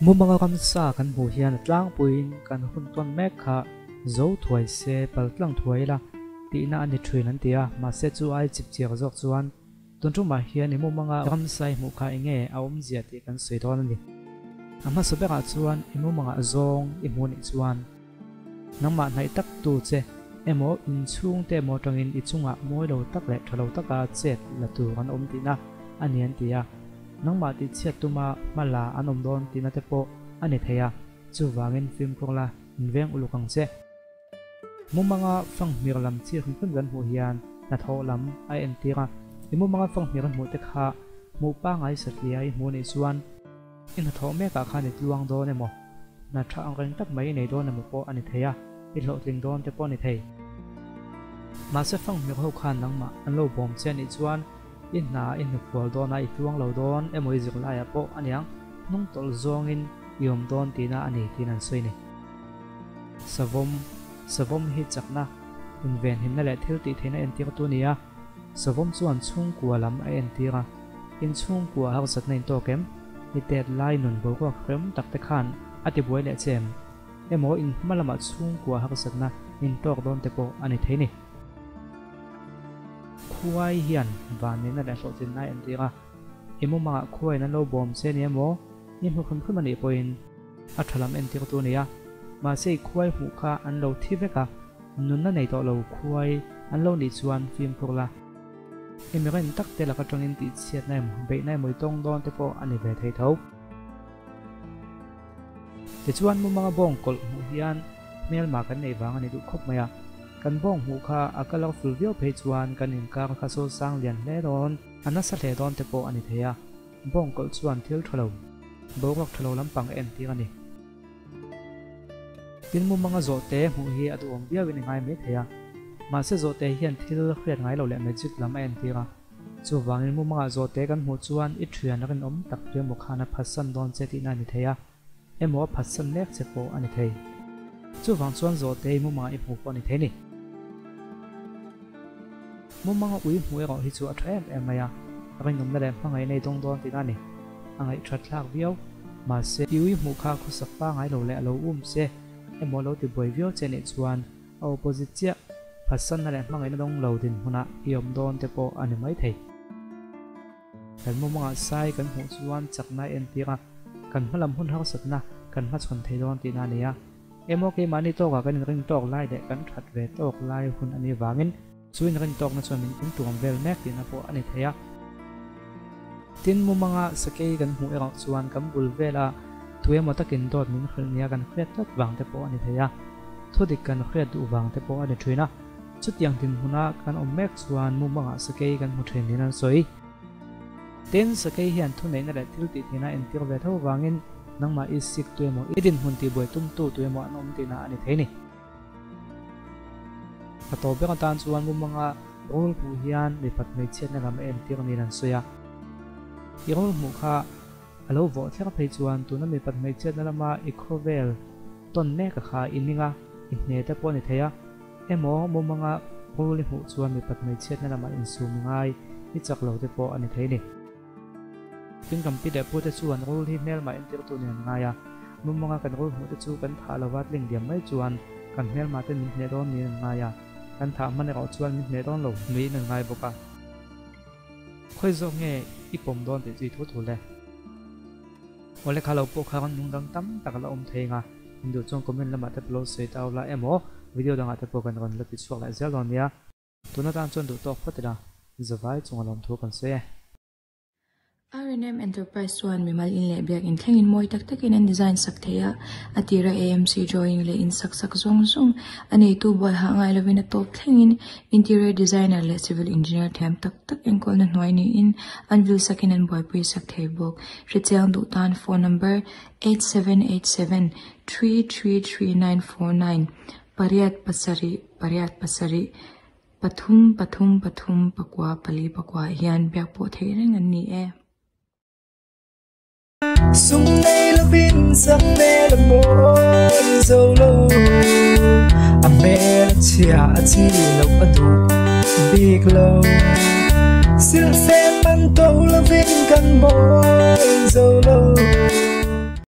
Mumanga ramsa kan hmuh hian a tlangpuiin kan hun tawn mek kha zo thuai se pal tlang thuai ila tihna a ni thin an ti a, mahse chu ai chip chiak zawk chuan tun tumah hian i mumanga ramsa i hmuh kha enge a awmzia tih kan sawi dawn a ni. A hmasa berah chuan i mumanga zawng i hmuh nih chuan nangmah hnaih tak tu che emaw inchhungte emaw atangin i chungah mawi lo tak leh tha lo taka chet la tur an awm tihna a ni an ti a. Nangmah tih chhiat tuma hma la an awm dawn tihna te pawh a ni thei a, chuvangin fimkhur la, inveng uluk ang che. Mumanga fanghmir lam chi hrim hrim kan hmuh hian hnathawh lam a entir a, i mumanga fanghmir an hmuh te kha hmuh pangai satliah i hmuh anih chuan i hnathawh mekah khan i tluang dawn emaw, hna tha ang reng tak mai i nei dawn emaw pawh a ni thei a, i hlawhtling dawn te pawh a ni thei. Mahse fanghmir ho khan nangmah an lo bawm che anih chuan I hna i hnufual dawn a, i tluang lo dawn emaw i zirlaiah pawh aniang hnung tawlh zawngin i awm dawn tihna a ni tiin an sawi ni. Savawm, Savawm hi chakna, invenhimna leh thil tih theihna entirtu a ni a, savawm chuan chhungkua lam a entir a, in chhungkua harsatna in tawk em? I tet lai nun boruak rem tak te khan a tibuai leh che em? Emaw in hma lamah chhungkua harsatna in tawk dawn te pawh a ni thei ni. Khuai hian vanneihna leh hlawhtlinna a entir a, i mumangah khuaiin an lo bawm che ni emaw, i hmu hrim hrim a nih pawhin a tha lam entirtu a ni a, mahse i khuai hmuh kha an lo thi vek a, nunna nei tawh lo khuai an lo nih chuan fimkhur la. I mirin tak te lak atangin tihchhiatna emaw, beihna emaw i tawng dawn te pawh a ni ve thei tho. Tichuan mumanga bawng kawlh hmuh hian hmelma kan neih vang a ni duh khawp mai a. Kan bawng hmuh kha a colourful viau phei chuan kan inkar kha sawl sang lian hle dawn, a nasa hle dawn te pawh a ni thei a. Bawng kawlh chuan thil tha lo, boruak tha lo lampang a entir a ni. Tin mumanga zawhte hmuh hi a duhawm viauin i ngai mai thei a. Mahse zawhte hian thil hriat ngai lo leh magic lam a entir a. Chuvangin mumangah zawhte kan hmuh chuan i thian a rinawm tak tu emaw khan a phatsan dawn che tihna a ni thei a, emaw a phatsan mek che pawh a ni thei. Chuvang chuan zawhte i mumangah i hmuh pawh a ni thei ni. Mumanga ui hmuh erawh hi chu a tha em em mai a, rinawmna leh hmangaihna i dawng dawn tihna a ni. A ngaihthat thlak viau. Mahse, i ui hmuh kha khawsak pangai lo leh a lo um che emaw a lo tibuai viau che nih chuan A opposite chiah, phatsanna leh hmangaihna dawng lo dinhmunah i awm dawn te pawh a ni mai thei. Kan mumangah sai kan hmuh chuan chakna a entir a, kan hmalam hun harsatna kan hmachhawn thei dawn tihna a ni a. Emaw keimahni tawkah kan inring tawk lai leh kan that ve tawk lai hun a nih vangin chu inrin tawkna chuan min intuam vel mek tihna pawh a ni thei a. Tin, mumanga sakei kan hmuh erawh chuan kan bul vela tuemaw takin dawt min hrilh nia kan hriat tlat vang te pawh a ni thei a, thudik kan hriat duh vang te pawh a ni thin a. Chutiang dinhmuna kan awm mek chuan mumanga sakei kan hmu thin niin an sawi. Tin, sakei hian thuneihna leh thil tih theihna entir ve tho vangin nangmah i sik tuemaw i dinhmun tihbuai tumtu tuemaw an awm tihna a ni thei ni. A tawp ber atan chuan mumanga rul hmuh hian mipat hmeichhiatna lam a entir niin an sawi a. I rul hmuh kha a lo vawh thler phei chuan tuna mipat hmeichhiatna lama i khawvel tawn mek a kha i ning a, i hne te pawh a ni thei a. Emaw mumanga rul i hmuh chuan mipat hmeichhiatna lamah insum ngai i chak lo te pawh a ni thei a ni. Tin kan pi leh pu te chuan rul hi hmelmah entirtu nen an ngai a, mumanga kan rul hmuh te chu kan thah lova tling diam mai chuan kan hmelmah te min hneh dawn niin an ngai a, kan thah hman erawh chuan min hneh dawn lo niin an ngai bawk a. Khawi zawk nge i pawm dawn tih chu i thu thu le. Awle kha lo pawh kha rawn nung dang tam tak a la awm thei anga, in duh chuan comment lamah te pawh lo sawi ta ula emaw video dangah te pawh kan rawn la ti chhuak leh zel dawn nia. Tuna tan chuan duh tawk phawt ila, zavai chunga lawmthu kan sawi e. R&M Enterprise chuan mimal in leh biak in thlengin mawi tak takin an design sak thei a, a tira AMC drawing leh in sak sak zawng zawng a neitu buai hah ngai lovin a tawp thlengin interior designer leh civil engineer thiam tak tak enkawlna hnuai niin an vil sakin an buaipui sak thei bawk. Hrechiang duh tan phone number 8787333949 pariat pasarih pariat pasarih pathum pathum pathum pakua pali pakua hian biak pawh theih reng an ni e. Sum nei lovin sak hmel a mawi zo lo, a hmel a chhia a chi loh a duh bik lo. Silhfen man to lovin kan mawi zo lo.